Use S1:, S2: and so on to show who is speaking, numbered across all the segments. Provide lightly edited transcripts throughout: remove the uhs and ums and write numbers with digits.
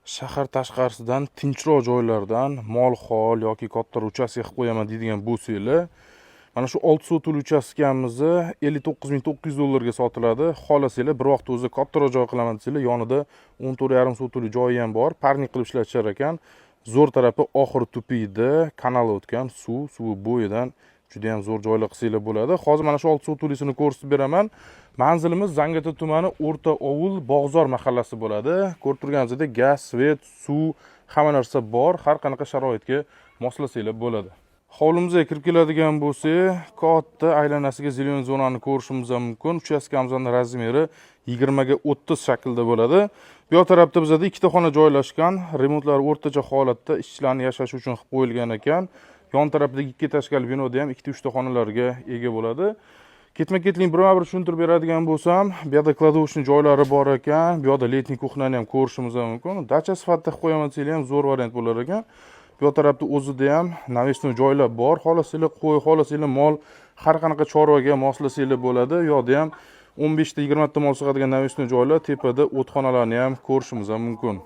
S1: Shahar tashqarisidan, tinchroq joylardan mol hol yoki kattaroq uchastka qilib qo'yaman deydigan bo'lsanglar, mana shu 6 sotixli uchastkamizni 59 900 dollarga sotiladi. Xohlasanglar, bir vaqt o'zida kattaroq joy qilaman desanglar, yonida 14,5 sotixli joyi ham bor, парник qilib ishlatishar ekan. Zo'r tarafi, oxiri тупик da kanal o'tgan, suvi bo'yidan juda ham zo'r joylar qilsanglar bo'ladi. Hozir mana shu 6 sotixlisini ko'rsatib beraman. Manzilimiz Zangiota tumani, O'rta ovul, Bog'zor mahallasi bo'ladi. Ko'rib turganingizdek, gaz, свет, suv, hamma narsa bor, har qanaqa sharoitga moslasanglar bo'ladi. Hovlimizga kirib keladigan bo'lsak, katta aylanasiga зеленый zonani ko'rishimiz ham mumkin. Uchastkamizni размер i 20ga 30 shaklda bo'ladi. Bu yoq tarafda bizada ikkita xona joylashgan, remontlari o'rtacha holatda, ishchilarni yashashi uchun qilib qo'yilgan ekan. Yon tarafidagi ikki этажка li binoda ham ikkita, uchta xonalarga ega bo'ladi. Ketma ketlik birma bir tushuntirib beradigan bo'lsam, bu yoqda кладовочный joylari bor ekan, bu yoqda летний кухня ni ham ko'rishimiz ham mumkin. Dacha sifatida qilib qo'yaman desanglar ham zo'r variant bo'lar ekan. Bu yoq tarafda o'zida ham навесной joylar bor, xohlasanglar qo'y, xohlasanglar mol, har qanaqa chorvaga moslasanglar bo'ladi. U yoqda ham 15 ta, 20 ta mol sig'adigan навесной joylar, tepada o'txonalarni ham ko'rishimiz ham mumkin.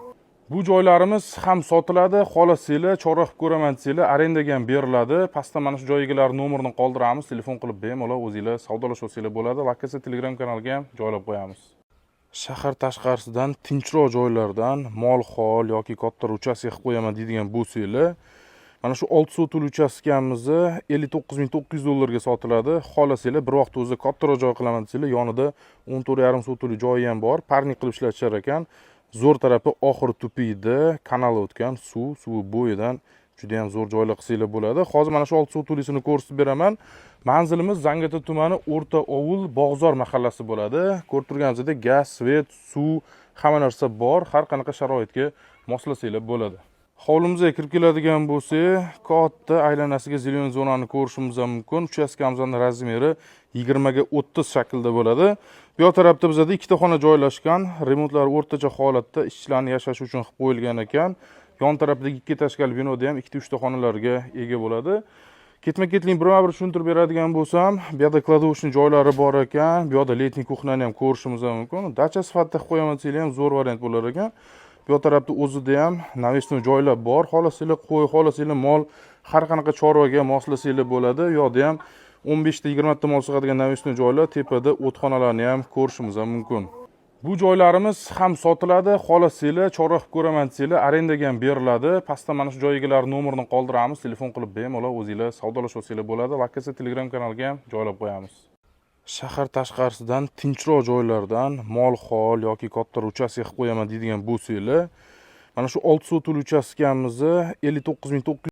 S1: Bu joylarimiz ham sotiladi, xohlasanglar, chorva qilib ko'raman desanglar, arendaga ham beriladi. Pastda mana shu joy egalari nomerini qoldiramiz, telefon qilib bemalol o'zinglar savdolashib olsanglar bo'ladi. Lokatsiya Telegram kanaliga ham joylab qo'yamiz. Shahar tashqarisidan, tinchroq joylardan mol hol yoki kattaroq uchastka qilib qo'yaman deydigan bo'lsanglar, mana shu 6 sotixli uchastkamizni 59 900 dollarga sotiladi. Xohlasanglar, bir vaqt o'zida kattaroq joy qilaman desanglar, yonida 14,5 sotixli joyi ham bor, парник qilib ishlatishar ekan. Zo'r tarafi, oxiri тупик da kanal o'tgan, suvi bo'yidan juda ham zo'r joylar qilsanglar bo'ladi. Hozir mana shu 6 sotixlisini ko'rsatib beraman. Manzilimiz Zangiota tumani, O'rta ovul, Bog'zor mahallasi bo'ladi. Ko'rib turganingizdek, gaz, свет, suv, hamma narsa bor, har qanaqa sharoitga moslasanglar bo'ladi. Hovlimizga kirib keladigan bo'lsak, katta aylanasiga зеленый zonani ko'rishimiz ham mumkin. Uchastkamizni размер i 20ga 30 shaklda bo'ladi. Bu yoq tarafda bizada ikkita xona joylashgan, remontlari o'rtacha holatda, ishchilarni yashashi uchun qilib qo'yilgan ekan. Yon tarafidagi ikki этажка li binoda ham ikkita, uchta xonalarga ega bo'ladi. Ketma ketlik birma bir tushuntirib beradigan bo'lsam, bu yoqda кладовочный joylari bor ekan, bu yoqda летний кухня ni ham ko'rishimiz ham mumkin. Dacha sifatida qilib qo'yaman desanglar ham zo'r variant bo'lar ekan. Bu yoq tarafda o'zida ham навесной joylar bor, xohlasanglar qo'y, xohlasanglar mol, har qanaqa chorvaga moslasanglar bo'ladi. U yoqda ham 15 ta, 20 ta mol sig'adigan навесной joylar, tepada o'txonalarni ham ko'rishimiz ham mumkin. Bu joylarimiz ham sotiladi, xohlasanglar, chorva qilib ko'raman desanglar, arendaga ham beriladi. Pastda mana shu joy egalari nomerini qoldiramiz, telefon qilib bemalol o'zinglar savdolashib olsanglar bo'ladi. Lokatsiya Telegram kanaliga ham joylab qo'yamiz. Shahar tashqarisidan, tinchroq joylardan mol hol yoki kattaroq uchastka qilib qo'yaman deydigan bo'lsanglar, mana shu 6 sotixli uchastkamizni 59 900.